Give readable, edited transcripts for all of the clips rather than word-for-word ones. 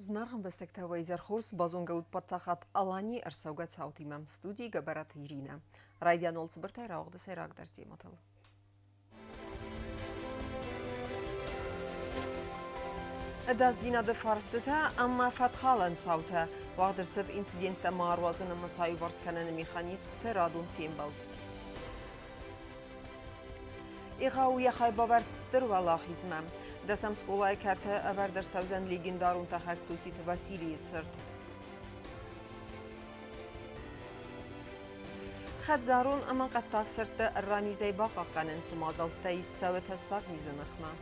Зынаргъ ӕмбӕстӕгтӕ, уӕ изӕр хорз! Базонгӕ ут паддзахад Аланийы ӕрцӕугӕ цаутимӕ. Студийы Гӕбӕраты Иринӕ. Райдиан уал цыбыртӕй рауагъды сӕйрагдӕр темӕтыл. Ӕдасдзинады фарстытӕ ӕмӕ фӕткхалӕн цаутӕ уагъд ӕрцыд инциденттӕ ма ӕруадзын ӕмӕ сӕ аиуварс кӕныны механизмты радон фембӕлд. Егъау йӕ хайбавӕрд стыр уӕлахизмӕ. Дӕсӕм скъолайы кӕрты ӕвӕрд ӕрцӕудзӕн легендарон тӕхӕг Цуциты Василийы цырт. Хӕдзарон ӕмӕ хъӕддаг сырдты ӕрранизӕй бахъахъхъӕнын цы мадзӕлттӕ ист цӕуы тӕссаг низы ныхмӕ.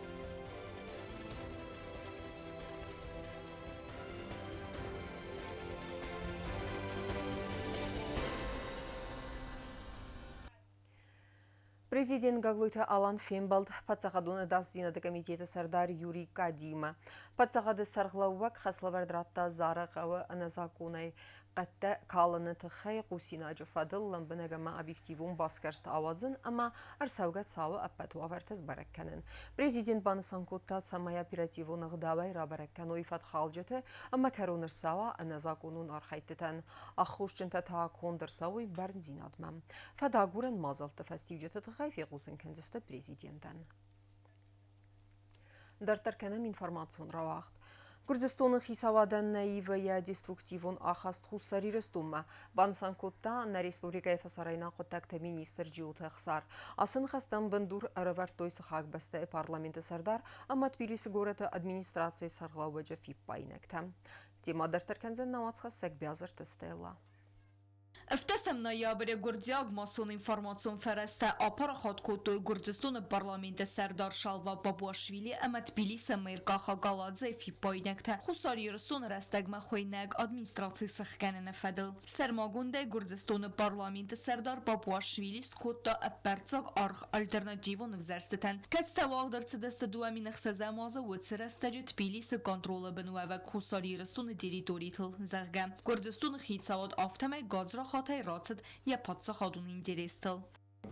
Президент Гаглойты Алан фембӕлд Паддзахадон ӕдасдзинады комитеты сӕрдар Юрий Кадиимӕ. Паддзахады сӕргълӕууӕг хӕслӕвӕрд радта Зары хъӕуы ӕнӕзакъонӕй хъӕдтӕ калыны тыххӕй хъусинаджы фӕдыл лӕмбынӕг ӕмӕ объективон басгӕрст ауадзын ӕмӕ ӕрцӕугӕ цауы ӕппӕт уавӕртӕ сбӕрӕг кӕнын. Президент банысан кодта, цӕмӕй оперативон ӕгъдауӕй рабӕрӕг кӕной фӕткхалджыты ӕмӕ кӕрон ӕрцӕуа ӕнӕзакъонон архӕйдтытӕн. Аххосджынтӕ та конд ӕрцӕуой бӕрндзинадмӕ. Фӕдагурӕн мадзӕлтты фӕстиуджыты тыххӕй фехъусын кӕндзысты президентӕн. Дарддӕр кӕнӕм информацион рауагъд. Гуырдзыстоны хицауадӕн нӕ ивы йӕ деструктивон ахаст Хуссар Ирыстонмӕ, банысан кодта нӕ республикӕйы фӕсарӕйнаг хъуыддӕгты министр Джиоты Ӕхсар. Ацы ныхӕстӕм бындур ӕрӕвӕрдтой сыхаг бӕстӕйы парламенты сӕрдар ӕмӕ Тбилисы горӕты администрацийы сӕргълӕууӕджы фиппаинӕгтӕ. Темӕ дарддӕр кӕндзӕн нӕ уацхӕссӕг Биазырты Стелла. Ӕвдӕсӕм ноябры гуырдзиаг массон информацион фӕрӕзтӕ апарахат кодтой Гуырдзыстоны парламенты сӕрдар Шалва Папуашвили ӕмӕ Тбилисы мэр Каха Галадзейы фиппаинӕгтӕ Хуссар Ирыстоны рӕстӕгмӕ хуыйнӕг администраци сыхгӕныны фӕдыл. Сӕрмагондӕй Гуырдзыстоны парламенты сӕрдар Папуашвили скодта ӕппӕрццаг аргъ альтернативон ӕвзӕрстытӕн, кӕцытӕ уагъд ӕрцыдысты 2006 азы уыцы рӕстӕджы Тбилисы контролы бын уӕвӕг Хуссар Ирыстоны территоритыл, зӕгъгӕ. Гуырдзыстоны хицауад афтӕмӕй гадзрахатӕй рацыд йӕ паддзахадон интерестыл.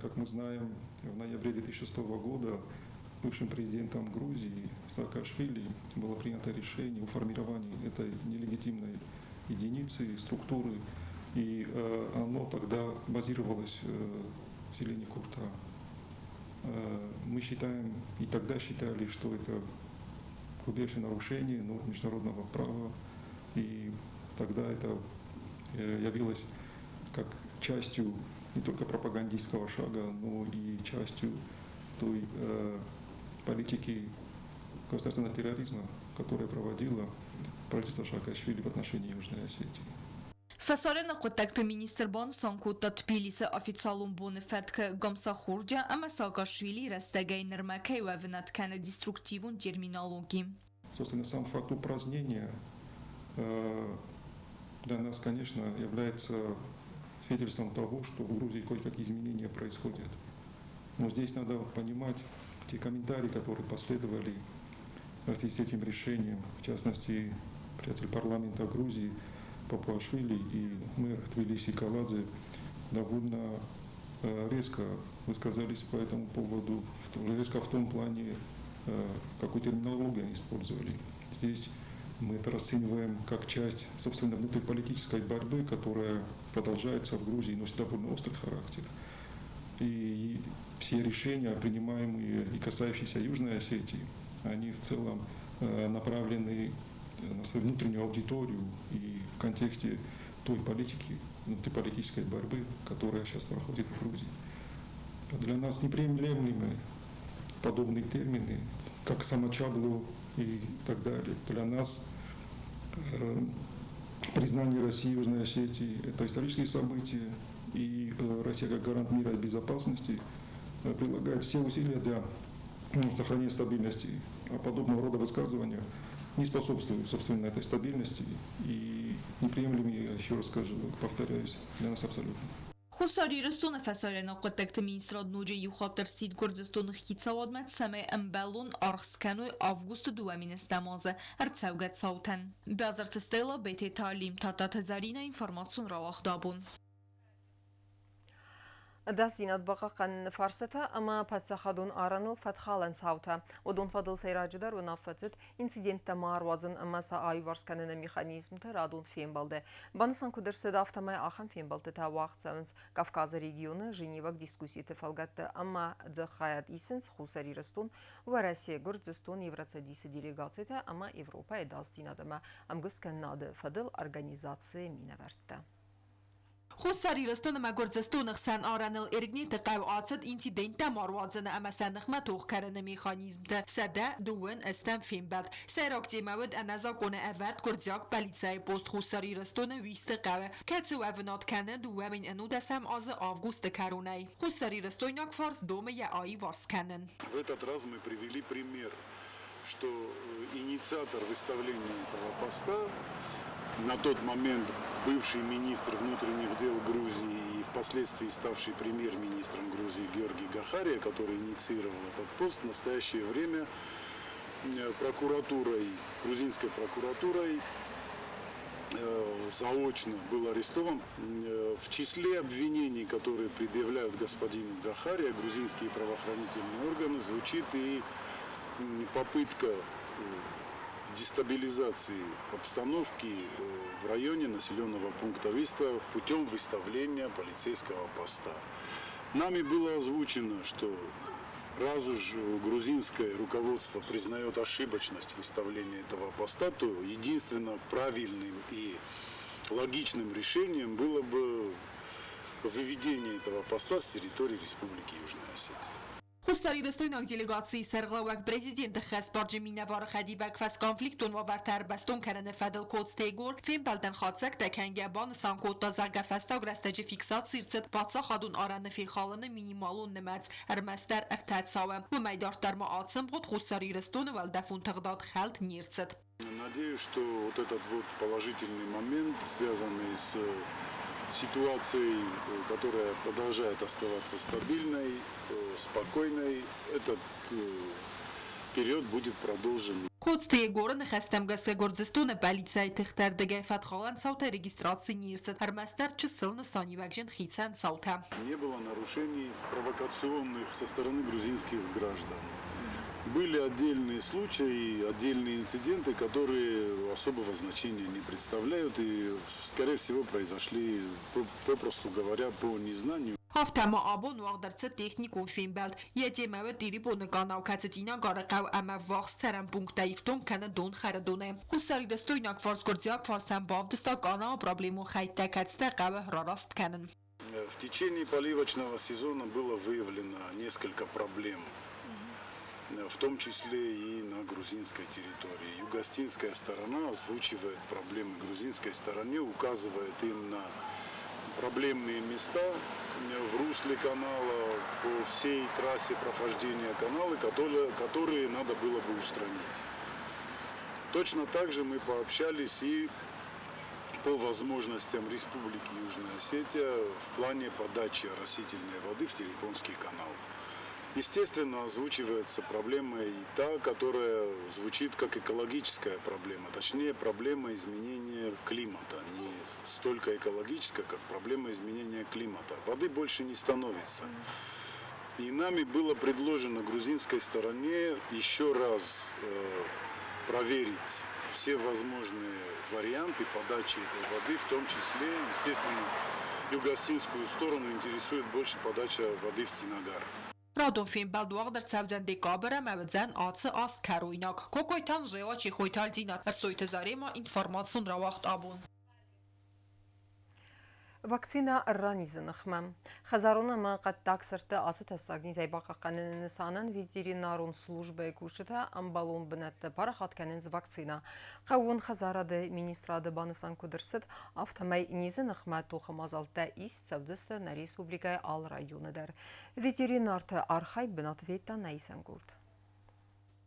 Как мы знаем, в ноябре 2006 года бывшим президентом Грузии Саакашвили было принято решение о формировании этой нелегитимной единицы, структуры, и оно тогда базировалось в селении Курта. Мы считаем, и тогда считали, что это грубейшее нарушение норм международного права, и тогда это явилось как частью не только пропагандистского шага, но и частью той политики государственного терроризма, которая проводила правительство Саакашвили в отношении Южной Осетии. Фӕсарӕны хъуыддӕгты министр банысан кодта Тбилисы официалон боны фӕткы Гамсахурдиа ӕмӕ Саакашвили рӕстӕгӕй нырмӕ кӕй уӕвынад кӕны деструктивон терминологи. Собственно, сам факт упразднения для нас, конечно, является свидетельством того, что в Грузии кое-какие изменения происходят. Но здесь надо понимать те комментарии, которые последовали в связи с этим решением, в частности, председатель парламента Грузии Папуашвили и мэр Тбилиси Каладзе довольно резко высказались по этому поводу, резко в том плане, какую терминологию они использовали. Здесь мы это расцениваем как часть, собственно, внутриполитической борьбы, которая продолжается в Грузии, носит довольно острый характер. И все решения, принимаемые и касающиеся Южной Осетии, они в целом направлены на свою внутреннюю аудиторию и в контексте той политики, внутриполитической борьбы, которая сейчас проходит в Грузии. Для нас неприемлемы подобные термины, как самочаблу и так далее. Для нас признание России Южной Осетии – это исторические события, и Россия как гарант мира и безопасности прилагает все усилия для сохранения стабильности. А подобного рода высказывания не способствуют, собственно, этой стабильности и неприемлемы, я еще раз скажу, повторяюсь, для нас абсолютно. Хуссар Ирыстоны фӕсарӕйнаг хъуыддӕгты министрад ноджы иу хатт ӕрсидт Гуырдзыстоны хицауадмӕ, цӕмӕй ӕмбӕлон аргъ скӕной августы 2010 азы ӕрцӕугӕ цаутӕн. Базарты Стелла, Бететы Алим, Тадтаты Заринӕ, информацион рауагъд абон. Ӕдасдзинад бахъахъхъӕныны фарстатӕ ӕмӕ паддзахадон арӕныл фӕткхалӕн цаутӕ. Уыдон фӕдыл сӕйраджыдӕр уынаффӕ цыд инциденттӕ ма ӕруадзын ӕмӕ сӕ аиуварс кӕныны механизмты радон фембӕлды. Банысан куыд ӕрцыд, афтӕмӕй ахӕм фембӕлдтытӕ уагъд цӕуынц Кавказы регионы Женеваг дискусситы фӕлгӕтты ӕмӕ дзы хайад исынц Хуссар Ирыстон, Уӕрӕсе, Гуырдзыстон, Евроцӕдисы делегацитӕ ӕмӕ Европӕйы ӕдасдзинад ӕмӕ ӕмгуысткӕнынады фӕдыл организацийы минӕвӕрттӕ. Хуссар Ирыстон ӕмӕ Гуырдзыстоны хсӕн арӕныл Эргнеты хъӕу ацыд инциденттӕ ма руадзыны ӕмӕ сӕ ныхмӕ тох кӕныны механизмты 182-ӕм фембӕлд. Сӕйраг темӕ уыд ӕнӕзакъоны ӕвӕрд гуырдзиаг пъӕлицӕйы пост Хуссар Ирыстоны Уисты хъӕуы, кӕцы уӕвынад кӕны 2019 азы августы кӕронӕй. Хуссарирыстойнаг фарс домы йӕ аиварс кӕнын. В этот раз мы привели пример, что инициатор выставления этого поста, на тот момент бывший министр внутренних дел Грузии и впоследствии ставший премьер-министром Грузии Георгий Гахария, который инициировал этот пост, в настоящее время прокуратурой, грузинской прокуратурой заочно был арестован. В числе обвинений, которые предъявляют господину Гахария, грузинские правоохранительные органы, звучит и попытка дестабилизации обстановки в районе населенного пункта Виста путем выставления полицейского поста. Нами было озвучено, что раз уж грузинское руководство признает ошибочность выставления этого поста, то единственно правильным и логичным решением было бы выведение этого поста с территории Республики Южная Осетия. Хуссарирыстойнаг делегацийы сӕргълӕууӕг президенты хӕсбарджын минӕвары хӕдивӕг фӕсконфликтон уавӕртӕ ӕрбӕстон кӕныны фӕдыл Коцты Егор фембӕлдӕн хатдзӕгтӕ кӕнгӕ банысан кодта, зӕгъгӕ, фӕстаг рӕстӕджы фиксаци ӕрцыд паддзахадон арӕны фехалыны минималон нымӕц, ӕрмӕстдӕр ӕртӕ цауы. Уымӕй дарддӕр ма ацы ӕмгъуыд Хуссар Ирыстоны уӕлдӕфон тыгъдад хӕлд не рцыд. Надеюсь, что вот этот вот положительный момент, связанный с ситуацией, которая продолжает оставаться стабильной, спокойной, этот период будет продолжен. Коцты Егоры ныхӕстӕм гӕсгӕ Гуырдзыстоны пъӕлицӕйы тыхты ӕрдыгӕй фӕткхалӕн цаутӕ регистраци не рцыд, ӕрмӕстдӕр чысыл нысаниуӕгджын хицӕн цаутӕ. Не было нарушений провокационных со стороны грузинских граждан. Были отдельные случаи, отдельные инциденты, которые особого значения не представляют и, скорее всего, произошли, попросту говоря, по незнанию. Афтӕ ма абон уагъд ӕрцыд техникон фембӕлд. Йӕ темӕ уыд Тъирибоны къанау, кӕцы Цъинагары хъӕу ӕмӕ ӕввахс цӕрӕн пункттӕ ифтонг кӕны донхӕры донӕй. Хуссарирыстойнаг фарс гуырдзиаг фарсӕн бавдыста къанауы проблемон хӕйттӕ, кӕцытӕ хъӕуы рараст кӕнын. В течение поливочного сезона было выявлено несколько проблем, в том числе и на грузинской территории. Югостинская сторона озвучивает проблемы грузинской стороне, указывает им на проблемные места в русле канала, по всей трассе прохождения канала, которые надо было бы устранить. Точно так же мы пообщались и по возможностям Республики Южная Осетия в плане подачи оросительной воды в Терепонский канал. Естественно, озвучивается проблема и та, которая звучит как экологическая проблема, точнее проблема изменения климата, не столько экологическая, как проблема изменения климата. Воды больше не становится. И нами было предложено грузинской стороне еще раз проверить все возможные варианты подачи этой воды, в том числе, естественно, юго-осетинскую сторону интересует больше подача воды в Цинагар. Радон фембӕлд уагъд ӕрцӕудзӕн декабры ӕмӕ уыдзӕн ацы аз кӕройнаг. Кокойты Анжела, Чехойты Альдина, Ӕрсойты Зарема, информацион рауагъд абон. Вакцинӕ ӕрранизы ныхмӕ. Хӕдзарон ӕмӕ хъӕддаг сырдты ацы тӕссаг низӕй бахъахъхъӕныны нысанӕн ветеринарон службӕйы кусджытӕ ӕмбӕлон бынӕтты парахат кӕнынц вакцинӕ. Хъӕууон хӕдзарады министрады банысан куыд ӕрцыд, афтӕмӕй низы ныхмӕ тохы мадзӕлттӕ ист цӕудзысты нӕ республикӕйы алы районы дӕр. Ветеринарты архайд бынаты федта нӕ исӕнгурд.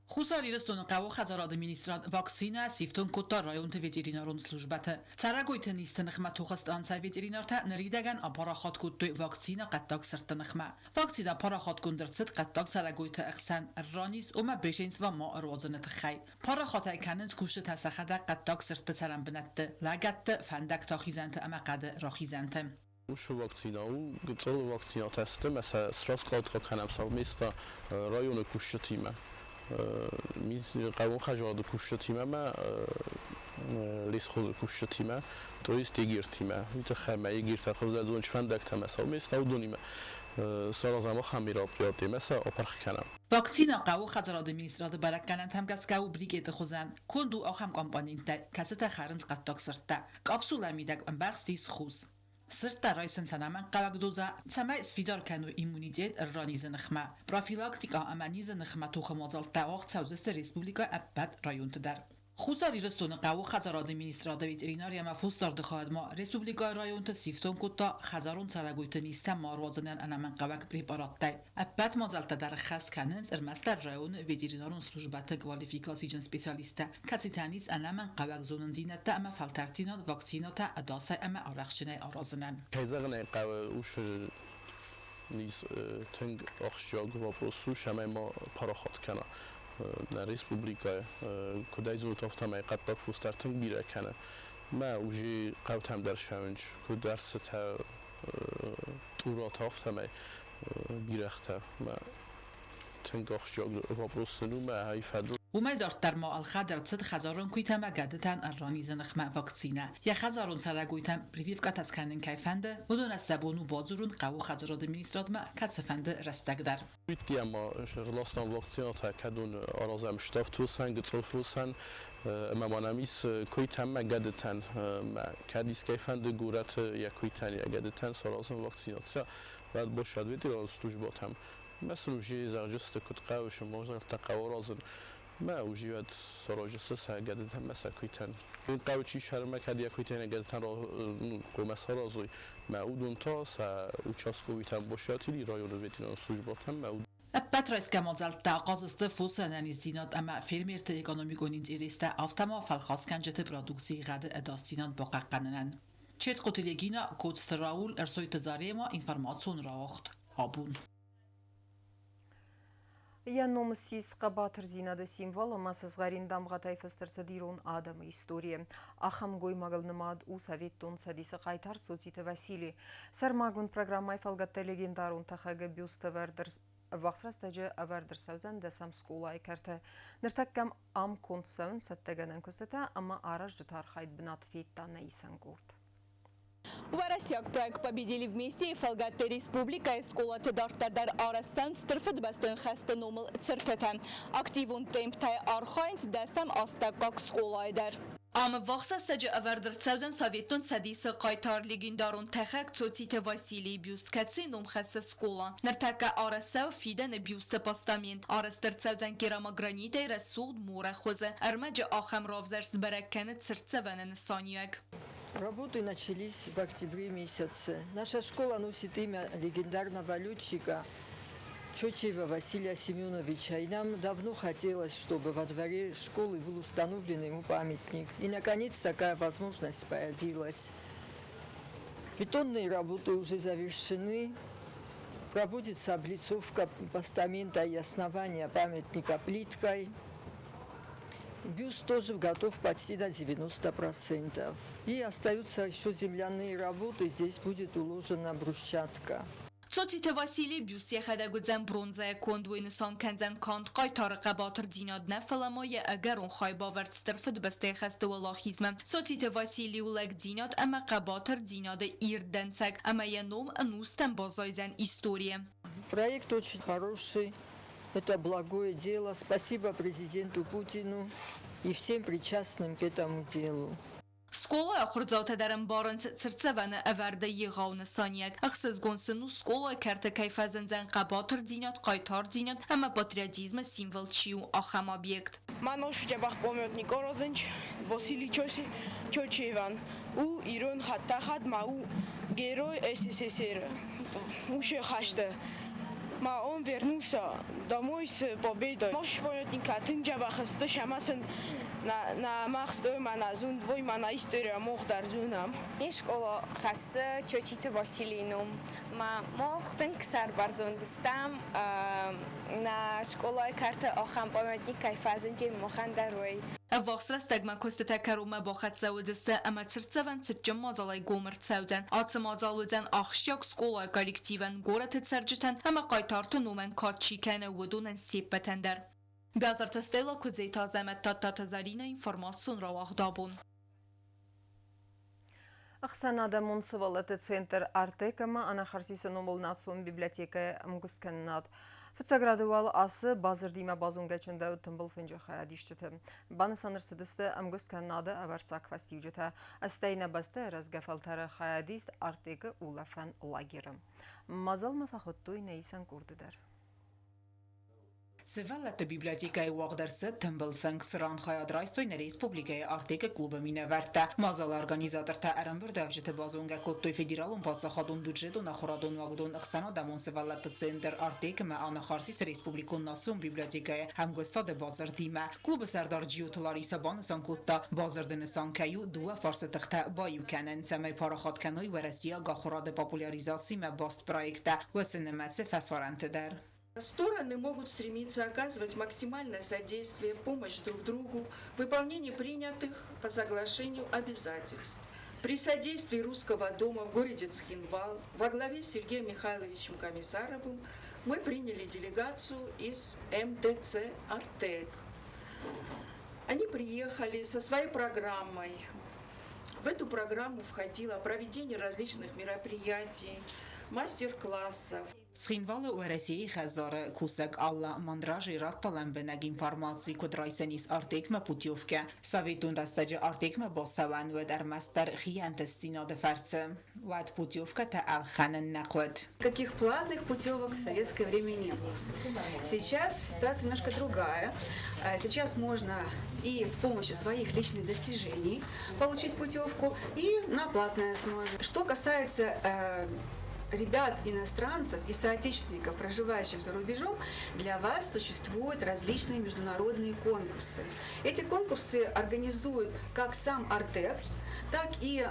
Хуссар Ирыстоны хъӕууон хӕдзарады министрад вакцинӕ сифтонг кодта районты ветеринарон службӕты. Цӕрӕгойты низты ныхмӕ тохы станцӕйы ветеринартӕ ныридӕгӕн апарахат кодтой вакцинӕ хъӕддаг сырдты ныхмӕ. Вакцинӕ парахатгонд ӕрцыд хъӕддаг цӕрӕгойты ӕхсӕн ӕрраниз, ома бешенство ма ӕруадзыны тыххӕй. Парахат ӕй кӕнынц кусджытӕ сӕхӕдӕг хъӕддаг сырдты цӕрӕнбынӕтты, лӕгӕтты, фӕндӕгты ахизӕнты ӕмӕ хъӕды рахизӕнты. Уыцы вакцина у гыццыл вакцинатӕ сты ӕмӕ сӕ сраскладка кӕнӕм совместно районы кусджытимӕ, хъӕууон хӕдзарады кусджытимӕ ӕмӕ лесхозы кусджытимӕ, то есть егертимӕ. Уый тыххӕй ӕмӕ егертӕ хуыздӕр фӕндӕгтӕ ӕмӕ совместно уыдонимӕ саразӕм ахӕм мероприятие ӕмӕ сӕ апырх кӕнӕм. Вакцинӕ хъӕуы хӕдзарады министрады бӕрӕггӕнӕнтӕм гӕсгӕ у брикеты хуызӕн. Конд у ахӕм компоненттӕй, кӕцытӕ хӕрынц хъӕддаг сырдтӕ. Капсулӕ мидӕг ӕмбӕхст ис хус. Сырдтӕ райсынц ӕнӕмӕнгхъӕуӕг дозӕ, цӕмӕй сфидар кӕной иммунитет ӕрра-низы ныхмӕ. Профилактикӕ ӕмӕ низы ныхмӕ тохы мадзӕлттӕ уагъд цӕудзысты республикӕйы ӕппӕт районты дӕр. Хуссар Ирыстоны хъӕуы хӕдзарады министрады ветеринари ӕмӕ фосдарды хайад ма республикӕйы районты сифтонг кодта хӕдзарон цӕрӕгойты низтӕ ма руадзынӕн ӕнӕмӕнгхъӕуӕг препараттӕй. Ӕппӕт мадзӕлттӕ дӕр ӕххӕст кӕнынц ӕрмӕстдӕр районы ветеринарон службӕты квалификациджын специалисттӕ, кӕцытӕн ис ӕнӕмӕнгхъӕуӕг зонындзинӕдтӕ ӕмӕ фӕлтӕрддзинад вакцинӕтӕ ӕдасӕй ӕмӕ арӕхстджынӕй аразынӕн. Кӕй зӕгъын ӕй хъӕуы, уыцы низ тынг ахсджиаг вопрос у, цӕмӕй ма парахат кӕна нӕ республикӕйы. Куыд ӕй зонут, афтӕмӕй хъӕддаг фос дӕр тынг бирӕ кӕны. Мӕ уже хъӕутӕм дӕр ссӕуынц, куыд ӕрсытӕ, тъуратӕ, афтӕмӕй бирӕгътӕ. Мӕ тынг ахсджиаг вопрос сын у мӕ ай фӕдыл. Уымӕй дарддӕр ма ӕлхӕд ӕрцыд хӕдзарон куыйтӕ ӕмӕ гӕдытӕн ӕрра-низы ныхмӕ вакцинӕ. Йӕ хӕдзарон цӕрӕгойтӕм прививкӕтӕ скӕнын кӕй фӕнды, уыдонӕн сӕ бон у бадзурын хъӕуы хӕдзарады министрадмӕ кӕцыфӕнды рӕстӕг дӕр. Уыдти ӕмӕ рластам вакцинӕтӕ, кӕдон аразӕм ставд фосӕн, гыццыл фосӕн ӕмӕ ма нӕм ис куыйтӕн мӕ гӕдытӕн. Мӕ кӕд искӕй фӕнды горӕты йӕ куыйтӕн, йӕ гӕдытӕн саразын вакцинаци, уӕд босад ветеринарон службӕтӕм. Мӕ сын уже зӕгъджысты, куыд хъӕуы, сымах хъӕуы аразын. Мӕ уже уӕд саразджысты сӕ гӕдытӕн мӕ сӕ куыйтӕн. Хъӕуы чи сӕрмӕ кӕд йӕ куыйтӕн йӕ гӕдытӕн хъуамӕ саразой, мӕ уыдон та сӕ участковыйтӕм босиатили районы ветеринарон службӕтӕм мӕ Ӕппӕт райсгӕ мадзӕлттӕ ахъаз сты фосы ӕнӕниздзинад ӕмӕ фермерты экономикон интерестӕ, афтӕ ма фӕлхасгӕнджыты продукцийы гъӕды ӕдасдзинад бахъахъхъӕнынӕн. Четкъуты Регина, Коцты Рауль, Ӕрсойты Зарема, информацион рауагъд «Абон». Йӕ ном ссис хъӕбатырдзинады символ ӕмӕ сызгъӕрин дамгъӕтӕй фыст ӕрцыд ирон адӕмы историйы. Ахӕм гоймагыл нымад у Советон Цӕдисы хъайтар Цоциты Васили. Сӕрмагонд программӕйы фӕлгӕтты легендарон тӕхӕгы бюст ӕвӕрд ӕввахс рӕстӕджы ӕвӕрд ӕрцӕудзӕн дӕсӕм скъолайы кӕрты. Ныртӕккӕ ам конд цӕуынц цӕттӕгӕнӕн куыстытӕ ӕмӕ аразджыты архайд бынат федта нӕ исӕн къорд. Уӕрӕсейаг проект «Победили вместе» фӕлгӕтты республикӕйы скъолаты дарддӕр дӕр арӕзт цӕуынц Стыр Фыдыбӕстӕйон хӕсты номыл цыртытӕ. Активон темптӕй архайынц дӕсӕм астӕуккаг скъолайы дӕр. Ам ӕввахс рӕстӕджы ӕвӕрд ӕрцӕудзӕн Советон Цӕдисы хъайтар легендарон тӕхӕг Цоциты Василийы бюст, кӕцыйы ном хӕссы скъола. Ныртӕккӕ арӕзт цӕуы фидӕны бюсты постамент. Арӕзт ӕрцӕудзӕн керамогранитӕй рӕсугъд морӕ хуызы. Ӕрмӕджы ахӕм равзӕрст бӕрӕг кӕны цыртдзӕвӕны нысаниуӕг. Работы начались в октябре месяце. Наша школа носит имя легендарного летчика Чочиева Василия Семеновича. И нам давно хотелось, чтобы во дворе школы был установлен ему памятник. И, наконец, такая возможность появилась. Бетонные работы уже завершены. Проводится облицовка постамента и основания памятника плиткой. Бюст тоже готов почти до 90%. И остаются еще земляные работы, здесь будет уложена брусчатка. Цоциты Василийы бюст йӕхӕдӕг уыдзӕн бронзӕйӕ конд, уый нысан кӕндзӕн канд хъайтары хъӕбатырдзинад нӕ, фӕлӕ ма йӕ ӕгӕрон хайбавӕрд Стыр Фыдыбӕстӕйы хӕсты уӕлахизмӕ. Цоциты Василий у лӕгдзинад ӕмӕ хъӕбатырдзинады ирд дӕнцӕг ӕмӕ йӕ ном ӕнустӕм баззайдзӕн историйы. Проект очень хороший. Это благое дело. Спасибо президенту Путину и всем причастным к этому делу. Скъолайы ахуырдзаутӕ дӕр ӕмбарынц цыртдзӕвӕны ӕвӕрды егъау нысаниуӕг. Ӕхсызгон сын у, скъолайы кӕрты кӕй фӕзындзӕн хъӕбатырдзинад, хъайтардзинад ӕмӕ патриотизмы символ чи у, ахӕм объект. Ма носы дзӕбӕх памятник аразынц Василий Чочевӕн. У ирон хӕдтӕхӕг ма у герой СССР-ы. Уыцы хӕсты ма он вернулся домой с победой. Носы памятника тынг дзӕбӕх сты, ӕмӕ сын на мах стоим, на зунд, ма на история мох дӕр зонӕм. Не скъола хӕссы Чочиты Василийы ном. Ма мах тынг сӕрбӕрзонд стӕм, нӕ скъолайы кӕрты ахӕм памятник кӕй фӕзынди махӕн дӕр, уый. Ӕввахс рӕстӕгмӕ куыстытӕ кӕронмӕ бахӕццӕ уыдзысты ӕмӕ цыртдзӕвӕн цытджын мадзалӕй гом ӕрцӕудзӕн. Ацы мадзал уыдзӕн ахсджиаг скъолайы коллективӕн, горӕты цӕрджытӕн ӕмӕ хъайтарты номӕн кад чи кӕны, уыдонӕн се ппӕтӕн дӕр. Бязырты Стелла, Куыдзеты Азӕмӕт, Тадтаты Зӕринӕ, информацион рауагъд абон. Ӕхсӕнадӕмон сывӕллӕтты центр «Артек» ӕмӕ Анахарсисы номыл национ библиотекӕйы ӕмгуысткӕнынад. Фыццаг рады уал ацы бадзырдимӕ базонгӕ чындӕуыд тымбыл фынджы хайадисджыты. Банысан ӕрцыдысты ӕмгуысткӕнынады ӕвӕрццаг фӕстиуджытӕ, стӕй нӕ бӕсты рӕзгӕ фӕлтӕры хайадист Артекы улӕфӕн лагеры. Мадзалмӕ фӕхуыдтой нӕ исӕн къорды дӕр. Сывӕллӕтты библиотекӕйы уагъд ӕрцыд тымбыл фынг, цыран хайад райстой нӕ республикӕйы Артекы клубы минӕвӕрттӕ. Мадзалы организатортӕ ӕрӕмбырдуӕвджыты базонгӕ кодтой федералон паддзахадон бюджетон ахуырадон уагдон ӕхсӕнадӕмон сывӕллӕтты центр Артек-имӕ Анахарсисы республикон национ библиотекӕйы ӕмгуыстады бадзырдимӕ. Клубы сӕрдар Джиоты Ларисӕ банысан кодта, бадзырды нысан кӕй у дыууӕ фарсы тыхтӕ баиу кӕнын, цӕмӕй парахат кӕной уӕрӕсейаг ахуырады популяризациимӕ баст проекттӕ, уыцы нымӕцы фӕсарӕнты дӕр. Стороны могут стремиться оказывать максимальное содействие, помощь друг другу в выполнении принятых по соглашению обязательств. При содействии Русского дома в городе Цхинвал во главе с Сергеем Михайловичем Комиссаровым мы приняли делегацию из МДЦ «Артек». Они приехали со своей программой. В эту программу входило проведение различных мероприятий, мастер-классов. Цхинвалы Уӕрӕсейы хӕдзары кусӕг Алла Мандражи радта лӕмбынӕг информаци, куыд райсӕн ис Артекмӕ путевкӕ. Советон рӕстӕджы Артекмӕ бацӕуӕн уыд ӕрмӕстдӕр хи ӕнтыстдзинады фӕрцы. Уӕд путевкӕтӕ ӕлхӕнын нӕ хъуыд. Каких платных путевок в советское время не было. Сейчас ситуация немножко другая. Сейчас можно и с помощью своих личных достижений получить путевку, и на платной основе. Что касается ребят, иностранцев и соотечественников, проживающих за рубежом, для вас существуют различные международные конкурсы. Эти конкурсы организует как сам Артек, так и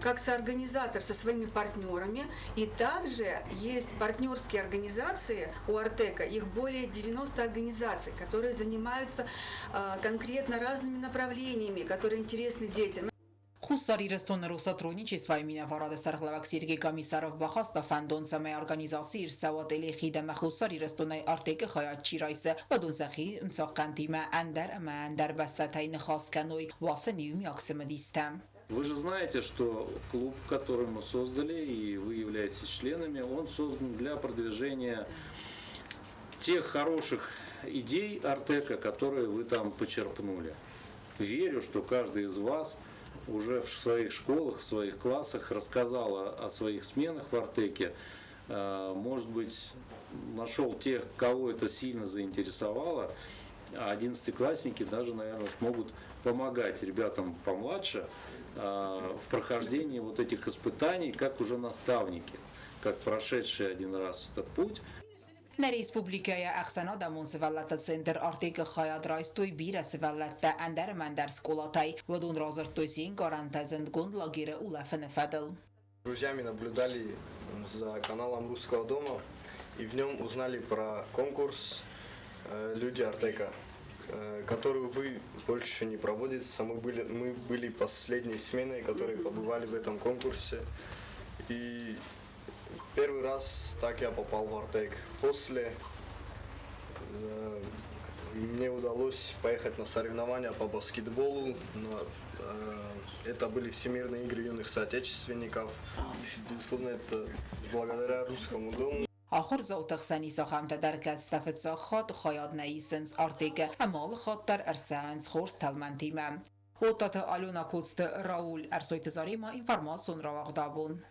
как соорганизатор со своими партнерами. И также есть партнерские организации у Артека, их более 90 организаций, которые занимаются конкретно разными направлениями, которые интересны детям. Хуссар Ирыстоны Россотрудничествойы минӕварады сӕргълӕууӕг Сергей Комиссаров бахаста фӕндон, цӕмӕй организаци ӕрцӕуа Тъелехид ӕмӕ Хуссар Ирыстонӕй Артекы хайад чи райсы, уыдон сӕхи ӕмцахъхъӕнтимӕ ӕндӕр ӕмӕ ӕндӕр бӕстӕтӕй ныхас кӕной, уацы иумиаг цымыдистӕ. Вы же знаете, что клуб, который мы создали, и вы являетесь членами, он создан для продвижения тех хороших идей Артека, которые вы там почерпнули. Верю, что каждый из вас уже в своих школах, в своих классах рассказал о своих сменах в Артеке. Может быть, нашел тех, кого это сильно заинтересовало. А одиннадцатиклассники даже, наверное, смогут помогать ребятам помладше в прохождении вот этих испытаний, как уже наставники, как прошедшие один раз этот путь. Нӕ республикӕйы ӕхсӕнадӕмон сывӕллӕтты центр Артекы хайад райстой бирӕ сывӕллӕттӕ ӕндӕр ӕмӕ ӕндӕр скъолатӕй. Уыдон радзырдтой се нкъарӕнтӕ зындгонд лагеры улӕфыны фӕдыл. Друзьями наблюдали за каналом Русского дома и в нем узнали про конкурс «Люди Артека», который, увы, больше не проводится. Мы были последней сменой, которые побывали в этом конкурсе. И первый раз так я попал в Артек. После мне удалось поехать на соревнования по баскетболу. Это были Всемирные игры юных соотечественников. Безусловно, это благодаря Русскому дому. Ахуырдзауты хсӕн ис ахӕмтӕ дӕр, кӕцытӕ фыццаг хатт хайад нӕ исынц Артекы ӕмӕ алы хатт дӕр ӕрцӕуынц хорз тӕлмӕнтимӕ. Оттаты Алена, Коцты Рауль, Ӕрсойты Заремӕ, информацион рауагъд абон.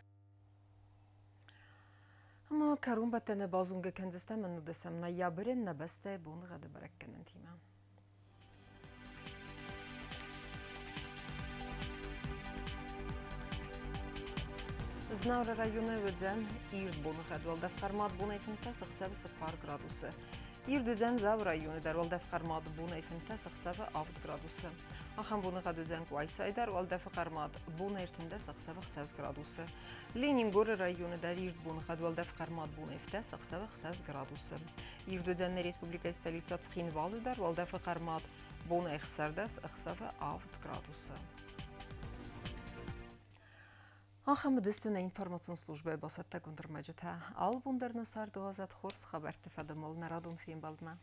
Ӕма кӕронбӕттӕны базонгӕ кӕндзыстӕм ӕнудӕсӕм ноябры нӕ бӕстӕйы боныгъӕды бӕрӕггӕнӕнтимӕ. Знауыры районы уыдзӕн ирд боныгъӕд, уӕлдӕф хъӕрмад бонӕй 15, ӕхсӕвы 4 градусы. Ирд уыдзӕн Дзауы районы дӕр, уӕлдӕф хъӕрмад бонӕй 15, ӕхсӕвы 7 градусы. Ахӕм боныгъӕд уыдзӕн Къуайсайы дӕр, уӕлдӕфы хъӕрмад бон 13 ӕхсӕвы 6 градусы. Ленингоры районы дӕр ирд боныгъӕд, уӕлдӕфы хъӕрмад бон 17 ӕхсӕвы 6 градусы. Ирд уыдзӕн нӕ республикӕйы столицӕ Цхинвалы дӕр, уӕлдӕфы хъӕрмад бон 16 ӕхсӕвы 7 градусы. Ахӕм уыдысты нӕ информацион службӕйы бацӕттӕгонд ӕрмӕджытӕ. Алы бон дӕр нӕ царды уадзӕд хорз хабӕртты фӕдыл нӕ радон фембӕлдмӕ.